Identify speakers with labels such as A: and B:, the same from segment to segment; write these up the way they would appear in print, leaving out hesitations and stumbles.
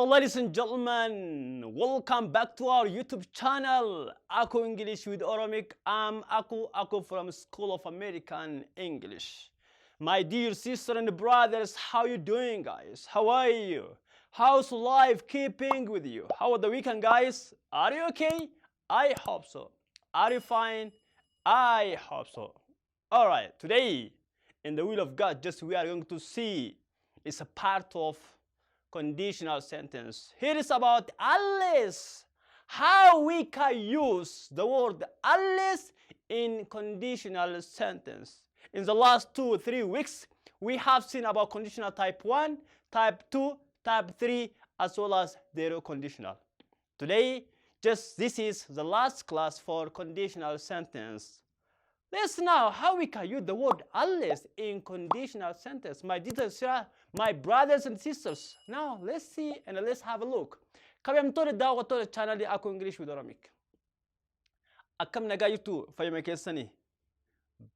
A: Ladies and gentlemen, welcome back to our YouTube channel, Aku English with Oromic. I'm Aku Aku from School of American English. My dear sister and brothers, how you doing, guys? How are you? How's life keeping with you? How are the weekend, guys? Are you okay? I hope so. Are you fine? I hope so. All right, today, in the will of God, just we are going to see is a part of conditional sentence. Here is about unless, how we can use the word "unless" in conditional sentence. In the last 2, 3 weeks, we have seen about conditional type 1, type 2, type 3, as well as zero conditional. Today, just this is the last class for conditional sentence. Let's now how we can use the word "unless" in conditional sentence. My dear my brothers and sisters. Now let's see and let's have a look. Kabajamtoota daawwattoota chaanalii Aku English with Oromic. Akkam nagaa jirtu? Fayyama keessanii?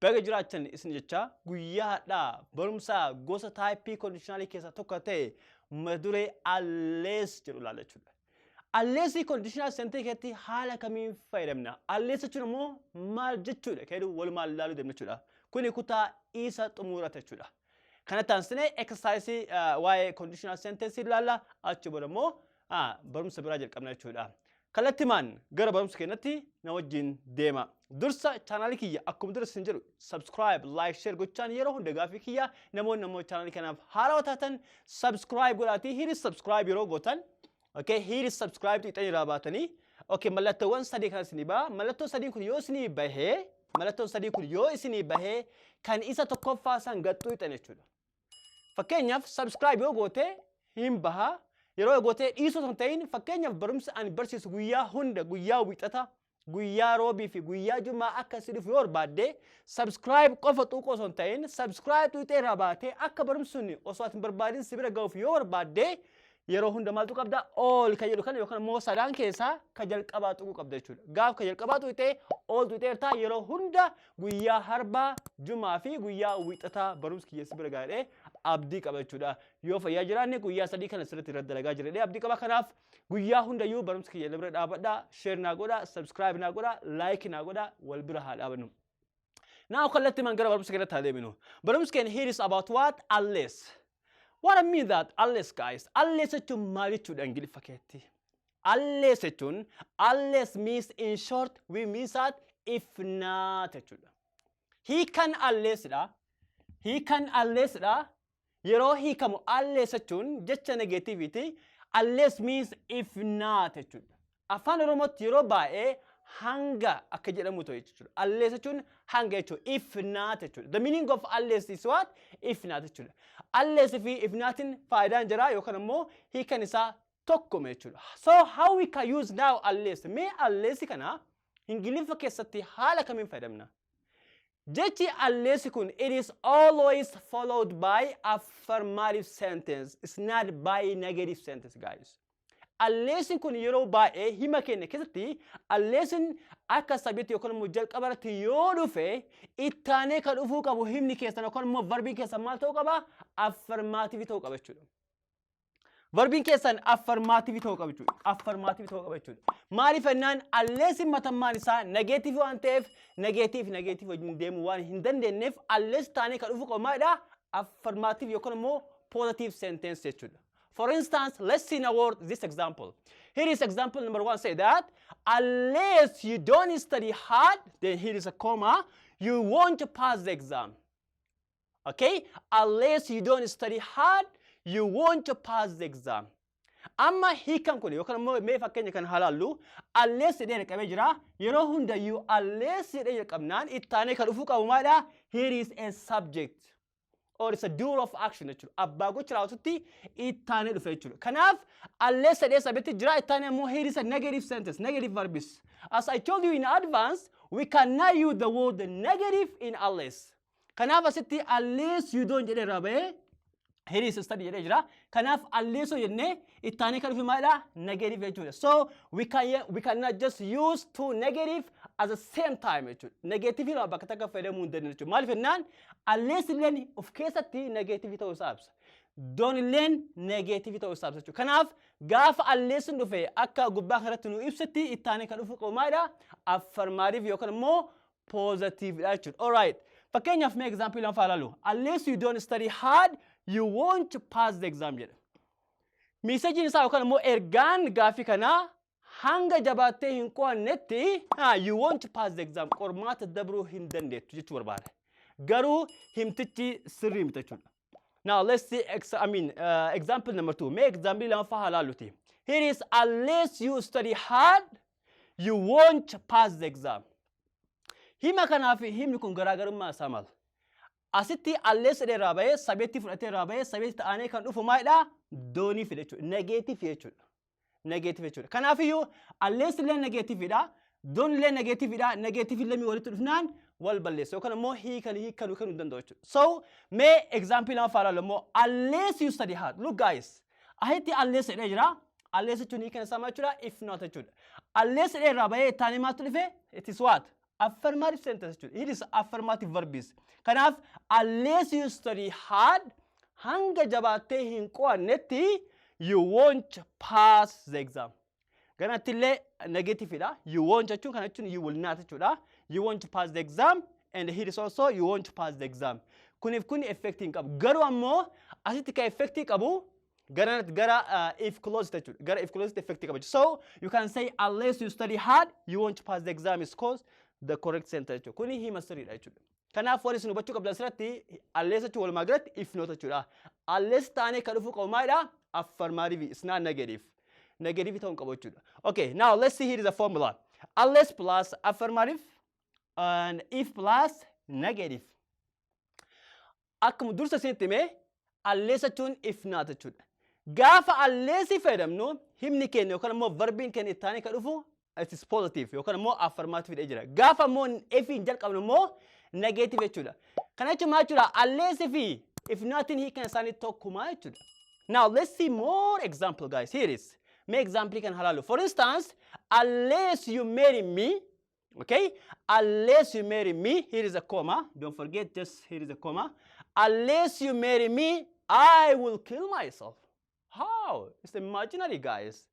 A: Baga jiraachan isin jecha. Guyyaa har'aa barumsa gosa type conditional keessaa tokko ta'e mata duree "unless" jedhu ilaalla jechuudha. Unless conditional sentence keessatti haala kamiin fayyadamna? Unless jechuun immoo maal jechuudha? Kan jedhu walumaan ilaaluu deemna jechuudha. Kuni kutaa isa xumurata jechuudha. Kana taasisnee exercise waa'ee conditional sentence ilaalla. Achi booda immoo barumsa biraa jalqabna jechuudha. Kallattimaan gara barumsa keenyatti na wajjin deema. Dursa chaanaalii kiyya akkuma dura isin jedhu subscribe, like, share gochaan yeroo hunda gaafii kiyya. Namoonni immoo chaanaalii kanaaf haarawaa taatan subscribe godhaatii here is subscribe yeroo gootan, okay, here is subscribe xiixanii irraa baatanii, okay, mallattoowwan sadii kana isinii baha. Mallattoo sadii kun yoo isinii bahee, mallattoon sadii kun yoo isinii bahee, kan isa tokkoffaa san gaxxuu hixan jechuudha. Fakkeenyaaf, subscribe yoo goote hin baha. Yeroo gootee dhiisuu osoo hin ta'in, fakkeenyaaf, barumsa ani barsiisu guyyaa hunda, guyyaa Wiixata, guyyaa Roobii fi guyyaa Jumaa akka si dhufu yoo barbaadde, subscribe qofa xuuquu osoo hin ta'in, subscribe xuuxee irraa baatee akka barumsi sun osoo ati hin barbaadin si bira ga'uuf yoo barbaadde, yeroo hunda maaltu qabda? All kan jedhu kana yookaan immoo sadaan keessaa ka jalqabaa tuquu qabda jechuudha. Gaaf ka jalqabaa tuqxee all tuqxeertaa, yeroo hunda guyyaa Harbaa, Jumaa fi guyyaa Wiixataa barumsi kiyya si bira gaadhee abdii qaba jechuudha. Yoo fayyaa jiraanne guyyaa 3 kana sirriitti irratti dalagaa jira abdii qaba. Kanaaf guyyaa hundayyuu barumsa kiyya bira dhaabadhaa, share naa godhaa, subscribe naa godhaa, like naa godhaa, wal bira haa dhaabannu. Now kallattii man gara barumsa keenyatti haa deeminu. Barumsi keenya here is about what? Unless. What I mean that unless, guys, unless jechuun maal jechuudha Ingiliffa keetti? Unless jechuun, unless means, in short, we mean that if not jechuudha. Hiikan unless dha. Hiikan unless dha. Yeroo hiikamu, unless jechuun jecha negativeiti. Unless means if not jechuudha. Afaan Oromootti yeroo baay'ee hanga akka jedhamu ta'e jechuudha. Unless jechuun hanga jechuudha. If not jechuudha. The meaning of unless is what? If not jechuudha. Unless fi if notin faayidaan jira yookaan immoo hiikan isaa tokkuma jechuudha. So how we can use now unless? Mee unless kana Ingiliffa keessatti haala kamiin fayyadamna? Jechi unless kun, it is always followed by affirmative sentence. It's not by negative sentence, guys. Unless kun yeroo baay'ee hima keenya keessatti unless akka sabiitti yookaan immoo jalqaba irratti yoo dhufe, ittaanee kan dhufuu qabu himni keessan yookaan immoo verbiin keessan maal ta'uu qaba? Affirmative ta'uu qaba jechuudha. Verbiin keessan affirmative ta'uu qaba jechuudha. Affirmative ta'uu qaba jechuudha. Maaliif jennaan, unless matammaan isaa negative waan ta'eef, negative negative wajjin deemuu waan hin dandeenyeef, unless taanee kan dhufuu qabu maalidha? Affirmative yookaan immoo positive sentence jechuudha. For instance, let's see in a word this example. Here is example number one, say that unless you don't study hard, then here is a comma, you won't pass the exam. Okay? Unless you don't study hard, you won't pass the exam. Amma hiikan kun yookaan immoo mee fakkeenya kan halaallu, unless jedhee jalqabee jira. Yeroo hundayyuu unless jedhee jalqabnaan ittaanee kan dhufuu qabu maalidha? Here is a subject or it's a doer of action jechuudha. Abbaa gocha raawwatutti ittaanee dhufe jechuudha. Kanaaf unless jedhee sabitti jira, ittaanee immoo here is a negative sentence, negative verbs. As I told you in advance, we cannot use the word negative in unless. Kanaaf asitti unless you don't jedhee irraa bahee, Here is study jedhee jira. Kanaaf unless jennee ittaanee kan dhufe maalidha? Negative jechuudha. So we cannot just use two negative at the same time jechuudha. Negative lama bakka takka fayyadamuu hin dandeenyu jechuudha. Maaliif jennaan, unless illeen of keessatti negative ta'uu isaa ibsa. Don't illeen negative ta'uu isaa ibsa jechuudha. Kanaaf gaafa unless dhufe, akka gubbaa kanatti nu ibsatti, ittaanee kan dhufu qabu maalidha? Affirmative yookaan immoo positive dha jechuudha. Alright. Fakkeenyaaf mee example lama ilaalu. "Unless you don't study hard, you won't pass the exam" jedha. Messageiin isaa yookaan immoo ergaan gaaffii kanaa, hanga jabaattee hin qo'annetti, you won't pass the exam, qormaata dabruu hin dandeettu jechuu barbaada. Garuu himtichi sirrii miti jechuudha. Now let's see I mean, example number two. Mee example lammaffaa haa ilaalluti. Here is "Unless you study hard, you won't pass the exam." Hima kanaa fi himni kun garaagarummaa isaa maal? Asitti unless jedhee irraa bahee, subjectii fudhatee irraa bahee, subjectii ta'anii kan dhufu maalidha? Don'tii fide jechuudha. Negative jechuudha. Negative jechuudha. Kanaafiyyuu unless illee negativedha. Don't illee negativedha. Negative illee walitti dhufnaan wal balleessa yookaan immoo hiikan hiikanuu kennuu hin danda'u jechuudha. So mee example lammaffaa ilaallu immoo, "Unless you study hard." Look guys. Asitti unless jedhee jira. Unless jechuun hiikan isaa maal jechuudha? If not jechuudha. Unless jedhee irraa bahee ittaanee maaltu dhufe? It is what? Affirmative sentence jechuudha. It is affirmative verbs. Kanaaf unless you study hard, hanga jabaattee hin qo'annetti, you won't pass the exam. Ganatti illee negativedha. You won't jechuun, kana jechuun you will not jechuudha. You won't pass the exam, and here is also you won't pass the exam. Kuniif kun effectii hin qabu. Garuu ammoo asitti kan effectii qabu gara if clause jechuudha. Gara if clause effectii qaba. So you can say "Unless you study hard, you won't pass the exam" is called the correct sentence jechuudha. Kuni hima sirriidha jechuudha. Kanaaf wanti isin hubachuu qabdan asirratti, unless jechuun walumaa galatti if not jechuudha. Unless taanee kan dhufuu qabu maalidha? Affirmative, it's not negative. Negative ta'uu hin qabu jechuudha. Okay, now let's see, here is the formula. Unless plus affirmative and if plus negative. Akkuma dursa isinitti himee, unless jechuun if not jechuudha. Gaafa unless fayyadamnu, himni keenya yookaan immoo verbiin keenya itti aanee kan dhufu it is positive yookaan immoo affirmative dha jira. Gaafa immoo if hin jalqabnu immoo negative jechuudha. Kana jechuun maal jechuudha? Unless fi if notiin hiikan isaanii tokkuma jechuudha. Now let's see more example, guys. Here is. Mee example kan halaalu. For instance, "Unless you marry me," okay? "Unless you marry me," here is a comma. Don't forget, just here is a comma. "Unless you marry me, I will kill myself." How? It's imaginary, guys.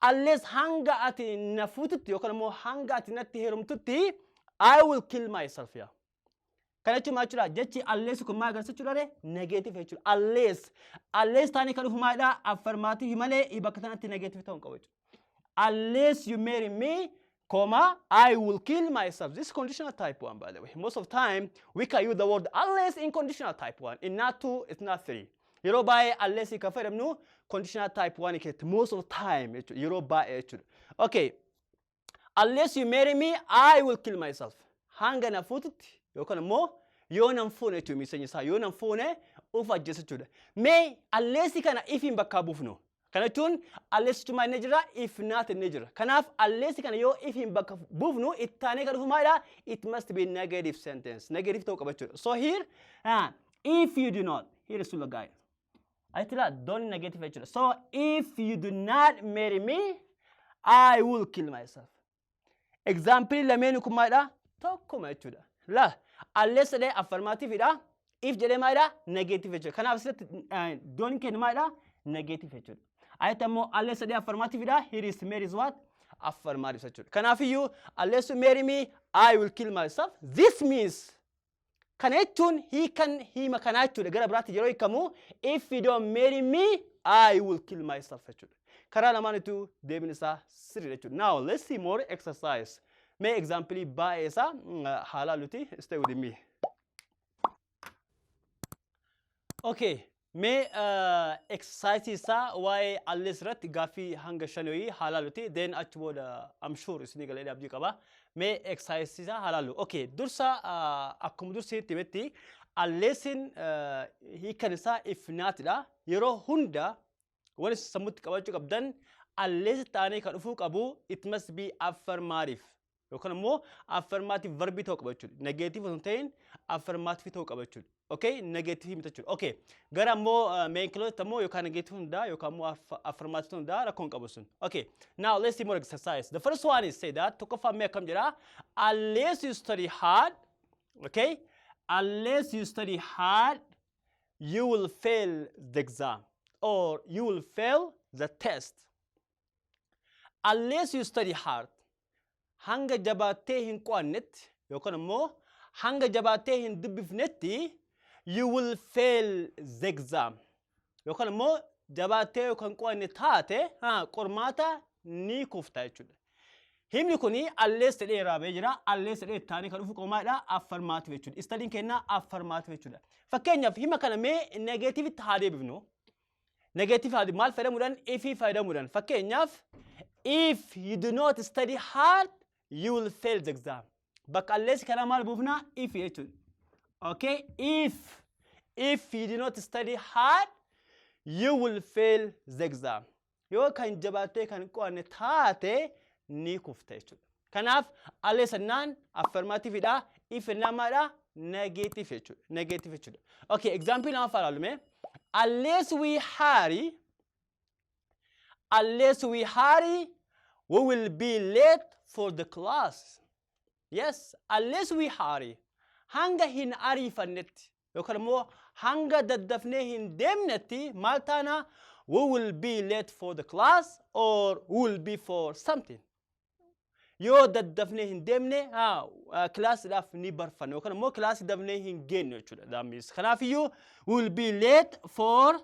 A: Unless, hanga ati na fuututti yookaan immoo hanga ati natti heerumtutti, I will kill myself, yeah. Kana jechuun maal jechuudha? Jechi unless kun maal agarsiisa jechuudha? Negative jechuudha. Unless. Unless taanee kan dhufu maalidha? Affirmative malee bakka sanatti negative ta'uu hin qabu jechuudha. "Unless you marry me, comma, I will kill myself." This is conditional type 1, by the way. Most of time, we can use the word unless in conditional type 1. In not 2, it's not 3. Yeroo baay'ee unless kan fayyadamnu conditional type 1 keessatti most of time jechuudha. Yeroo baay'ee jechuudha. Okay. "Unless you marry me, I will kill myself." Hanga na fuututti yookaan immoo yoo nan fuune jechuudha, miseenya isaa yoo nan fuune of ajjeesa jechuudha. Mee unless kana ifiin bakkaa buufnu. Kana jechuun unless jechuun maal inni jira? If not inni jira. Kanaaf unless kana yoo ifiin bakka buufnu, itti aanee kan dhufu maalidha? It must be negative sentence. Negative ta'uu qaba jechuudha. So here, if you do not, here is the guy. Ayitila don't negative jechuudha. So "If you do not marry me, I will kill myself." Example lameen kun maalidha? Tokkuma jechuudha. La unless jedhee affirmativedha. If jedhee maalidha? Negative jechuudha. Kanaaf asirratti don'tiin keenya maalidha? Negative jechuudha. Ayitti ammoo unless jedhee affirmativedha. Here is marry is what? Affirmative jechuudha. Kanaafiyyuu "Unless you marry me, I will kill myself." This means, kana jechuun hiikan hima kanaa jechuudha. Gara biraatti yeroo hiikamu, "If you don't marry me, I will kill myself" jechuudha. Karaa lamaanitu deebiin isaa sirriidha jechuudha. Now let's see more exercise. Mee example baay'ee isaa haa ilaalluti. Stay with me. Okay. Mee exercise isaa waa'ee unless irratti gaaffii hanga shanii haa ilaalluti. Then achi booda I'm sure isinii galee abdii qaba. Mee exercise isaa haa ilaallu. Okay. Dursa akkuma dursiitti himetti, unlessin hiikan isaa if notidha. Yeroo hunda wani sammuutti qabachuu qabdan, unless taanee kan dhufuu qabu it must be affirmative. Yookaan immoo affirmative verbii ta'uu qaba jechuudha. Negative osoo hin ta'in affirmative ta'uu qaba jechuudha. Okay, negative miti jechuudha. Okay, gara immoo main clause immoo yookaan negative hundaa yookaan immoo affirmative hundaa rakkoo hin qabu sun. Okay, now let's see more exercise. The first one is say that, tokkoffaan mee akkam jedha? Unless you study hard, okay, unless you study hard, you will fail the exam or you will fail the test. Unless you study hard, hanga jabaattee hin qo'annetti yookaan immoo hanga jabaattee hin dubbifnetti, you will fail the exam. Yookaan immoo jabaattee yookaan qo'anne taate qormaata ni kufta jechuudha. Himni kuni unless jedhee irraa bahee jira. Unless jedhee ittaanii kan dhufu qomaadha. Affirmative jechuudha. Studyn kennaa affirmative jechuudha. Fakkeenyaaf, hima kana mee negativeitti haa deebifnu. Negative haa maal fayyadamuudhaan? Ifii fayyadamuudhaan. Fakkeenyaaf, if you do not study hard, you will fail the exam. Bakka unless kana maal buufnaa? If jechuudha. Okay, if you do not study hard, you will fail the exam. Yoo kan jabaattee kan qo'anne taate ni kufta jechuudha. Kanaaf unless jennaan affirmativeidha. If jennaan maalidha? Negative jechuudha. Negative jechuudha. Okay, example lamaffaa ilaalume. Unless we hurry, unless we hurry, we will be late for the class. Yes, unless we hurry. Hanga hin ariifannetti yookaan immoo hanga daddafnee hin deemnetti maal taana? We will be late for the class or we will be for something. Yoo daddafnee hin deemne kilaasiidhaaf ni barfanna yookaan immoo kilaasii dafnee hin geenyu jechuudha. That means kanaafiyyuu we will be late for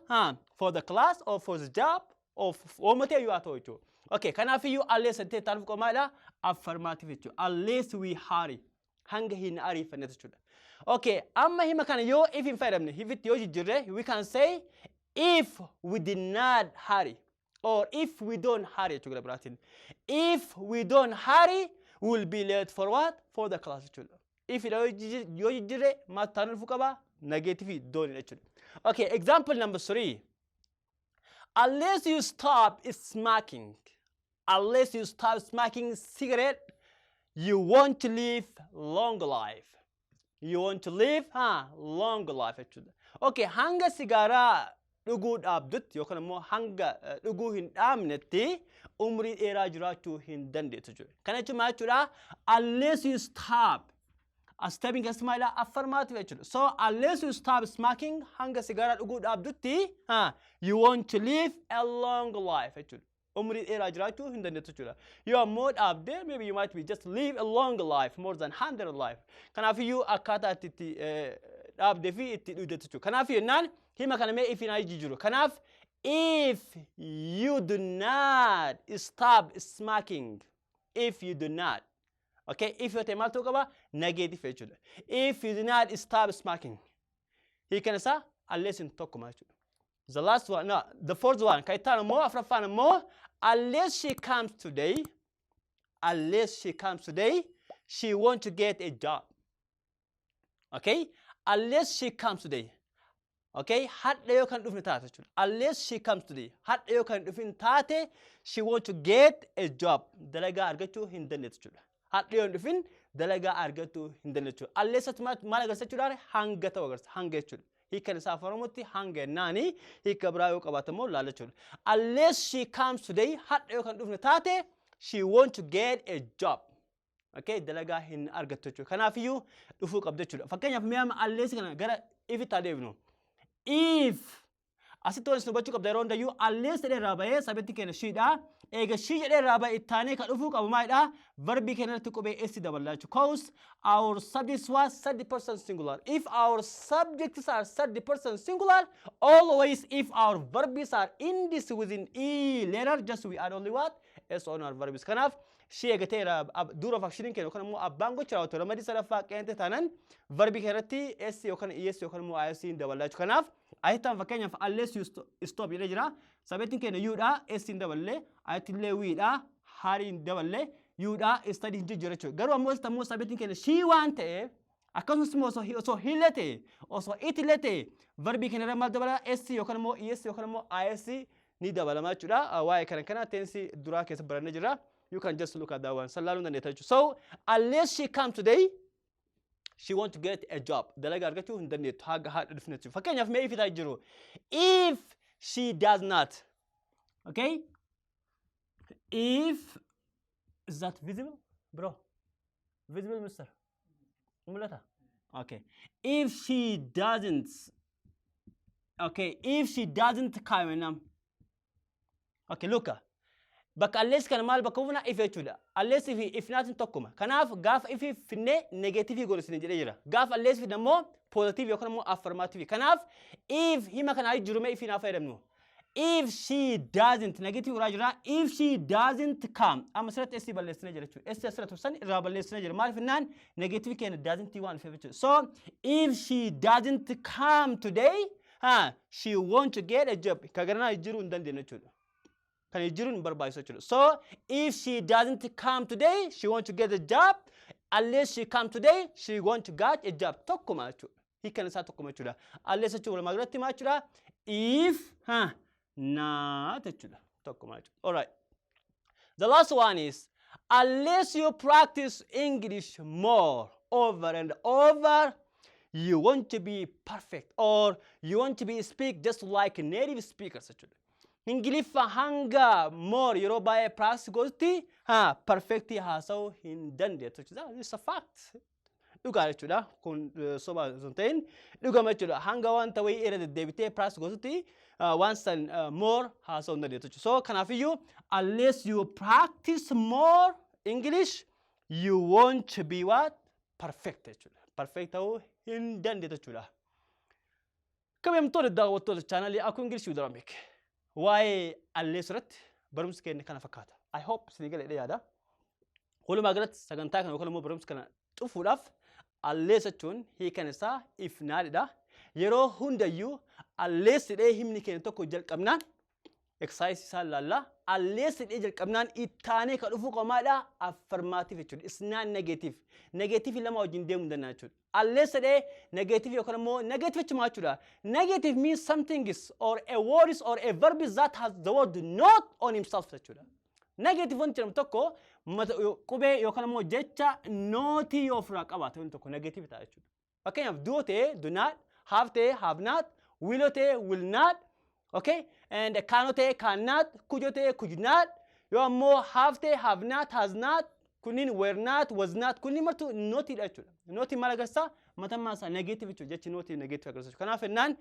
A: the class or for the job or uumatee iyyuu haa ta'u jechuudha. Okay, kanaafiyyuu unless jettee itti qomaadha, affirmative jechuudha. Unless we hurry, hanga hin ariifanne jechuudha. Okay, amma hima kana yoo if hin fayyadamne, ifitti yoo jijjiirre, we can say if we did not hurry or if we don't hurry jechuudha biraatiin. If we don't hurry, we will be late for what? For the class jechuudha. If yoo jijjiirre maal taanuu dhufuu qaba? Negative don't jechuudha. Okay, example number 3. Unless you stop smoking, unless you stop smoking cigarette, you won't live long life. You want to live long life jechuudha. Okay, hanga sigaaraa dhuguu dhaabdutti yookaan immoo hanga dhuguu hin dhaabnetti umrii dheeraa jiraachuu hin dandeessu jechuudha. Kana jechuun maal jechuudha? Unless you stop. Stopping keessatti maalidha? Affirmative jechuudha. So unless you stop smoking, hanga sigaaraa dhuguu dhaabdutti, you want to live a long life jechuudha. Umrii dheeraa jiraachuu hin dandeessu jechuudha. Yoo ammoo dhaabde, maybe you might be just live a long life, more than 100 life. Kanaafiyyuu akkaataa itti dhaabdee fi itti dhugdeetu jechuudha. Kanaaf jennaan hima kana mee ifiin haa jijjiiru. Kanaaf if you do not stop smoking, if you do not, okay, if yoo ta'e maal ta'uu qaba? Negative jechuudha. If you do not stop smoking, hiikan isaa unless hin tokkuma jechuudha. The last one, no, the fourth one, kan itti aanu immoo, afuraffaan immoo, unless she comes today, unless she comes today, she won't get a job. Okay? Unless she comes today. Okay? Hadha yoo kan dhufne taate jechuudha. Unless she comes today. Hadha yoo kan dhufin taate, she won't get a job. Dalagaa argachuu hin dandeessu jechuudha. Hadha yoo hin dhufin dalagaa argachuu hin dandeessu jechuudha. Unless maal agarsiisa jechuudha? Hanga ta'u agarsiisa. Hanga jechuudha. Hiikan isaa Afaan Oromootti hanga jennaani, hiika biraa yoo qabaate immoo laala jechuudha. Unless she comes today, hadha yoo kan dhufne taate, she won't get a job. Okay, dalagaa hin argattu jechuudha. Kanaafiyyuu dhufuu qabdu jechuudha. Fakkeenyaaf mi'a unless kana gara ifitti haa deebinu. If asitti wanti hubachuu qabda yeroo hundayyuu, unless jedhee irraa bahee subjectiin keenya shedha. Eega she jedhee irraa bahee ittaanee kan dhufuu qabu maalidha? Verbii keenya irratti qubee s daballaa jechuudha. 'Cause our subject was third person singular. If our subjects are third person singular, always if our verbs are ends within e letter, just we add only what? S on our verbs. Kanaaf she eegateera dura functioniin keenya yookaan immoo abbaan gocha raawwatu ramadii sadaffaa qeente taanaan verbii keenya irratti s yookaan es yookaan immoo is daballaa jechuudha. Kanaaf ayittaan fakkeenyaaf unless you stop jedhee jira. Subjectiin keenya youdha, s hin daballee, ayittillee wedha, hurry hin daballee, youdha, study hin jijjiirra jechuudha. Garuu ammoo asitti ammoo subjectiin keenya she waan ta'eef, akkasumas immoo osoo hillee ta'e, osoo itillee ta'e, verbii keenya irra maal dabala? S yookaan immoo es yookaan immoo is ni dabalama jechuudha. Waa'ee kana tense duraa keessa barannee jirra. You can just look at that one. San laaluu dandeetta jechuudha. So unless she come today, she want to get a job. Dalagaa argachuu hin dandeettu haga haadha dhufnetti. Fakkeenyaaf mee if jiru. If she does not. Okay? If is that visible? Bro? Visible, mister? Mul'ata? Okay. If she doesn't, okay, if she doesn't come nam. Okay, look. Bakka unless kana maal bakka buufna? If jechuudha. Unless fi if notiin tokkuma. Kanaaf gaafa if finnee negative godhu isin jedhee jira. Gaafa unless fidne immoo positive yookaan immoo affirmative. Kanaaf if hima kanaa jiru mee if naa fayyadamnu. If she doesn't, negative irraa jira. If she doesn't come, amma asirratti s balleessinee jira jechuudha. S asirratti tursan irraa balleessinee jira. Maaliif jennaan negative keenya doesn't waan dhufeef jechuudha. So if she doesn't come today, ha, she won't get a job. Ka garanaa jijjiiruu hin dandeenyu jechuudha. Kan jijjiiruun hin barbaachisu jechuudha. So if she doesn't come today, she won't get a job. Unless she come today, she won't get a job. Tokkuma jechuudha. Hiikan isaa tokkuma jechuudha. Unless jechuun walumaa galatti maal jechuudha? If, ha, not jechuudha. Tokkuma jechuudha. Alright. The last one is, unless you practice English more over and over, you want to be perfect or you want to be speak just like native speakers jechuudha. Ingiliffa hanga more yeroo baay'ee practice gootutti, ha, perfect haasa'uu hin dandeettu jechuudha. It's a fact. Dhugaa jechuudha. Kun soba osoo hin ta'in dhugama jechuudha. Hanga wanta wayii irra deddeebitee practice gootutti waan san more haasa'uu hin dandeettu jechuudha. So kanaafiyyuu unless you practice more English, you won't be what? Perfect jechuudha. Perfect ta'uu hin dandeettu jechuudha. Kabajamtoota daawwattoota chaanalii Aku English with Oromic. Waa'ee unless irratti barumsi keenya kana fakkaata. I hope isinii galee yaada. Walumaa galatti sagantaa kana yookaan immoo barumsa kana cufuudhaaf unless jechuun hiikan isaa if notidha. Yeroo hundayyuu unless jedhee himni keenya tokko jalqabnaan, exercise isaa ilaalla. Unless jedhee jalqabnaan ittaanee kan dhufu qomaadha affirmative jechuudha. It's not negative. Negative lama wajjin deemuu hin danda'an jechuudha. Unless jedhee negative yookaan immoo negative jechuudha jechuudha. Negative means something is or a word is or a verb is that has the word not on himself jechuudha. Negative wanti jedhamu tokko qubee yookaan immoo jecha not yoo ofirraa qabaate wanti tokko negative ta'a jechuudha. Fakkeenyaaf do ta'ee do not, have ta'ee have not, will ta'ee will not, okay? And can ta'ee cannot, could ta'ee could not, yoo ammoo have ta'ee have not, has not, kunniin were not, was not, kunniin martuu notiidha jechuudha. Notiin maal agarsiisa? Matammaa isaa negative jechuudha. Jechi not negative agarsiisa. Kanaaf jennaan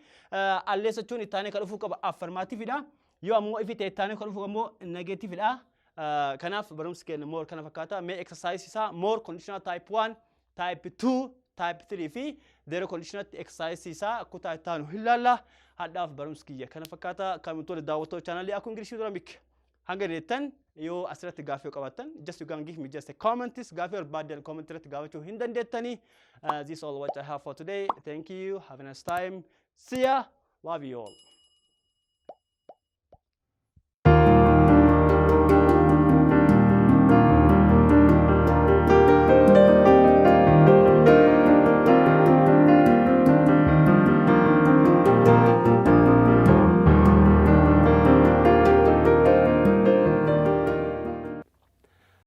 A: unless jechuun ittaanee kan dhufuu qaba affirmativeidha. Yoo ammoo if ta'e ittaanee kan dhufu ammoo negativeidha. Kanaaf barumsi keenya more kana fakkaata. Mee exercise isaa more conditional type 1, type 2, type 3 fi zero conditional exercise isaa kutaa itti aanu hin laalla. Hadhaaf barumsi kiyya kana fakkaata. Kabajamtoota daawwattoota chaanalii Aku English Oromic. Hanga dandeettan yoo asirratti gaaffii yoo qabaattan, just you can give me just a comment. Gaaffii barbaaddan comment irratti gaafachuu hin dandeettanii. This all what I have for today. Thank you. Have a nice time. See ya. Love you all.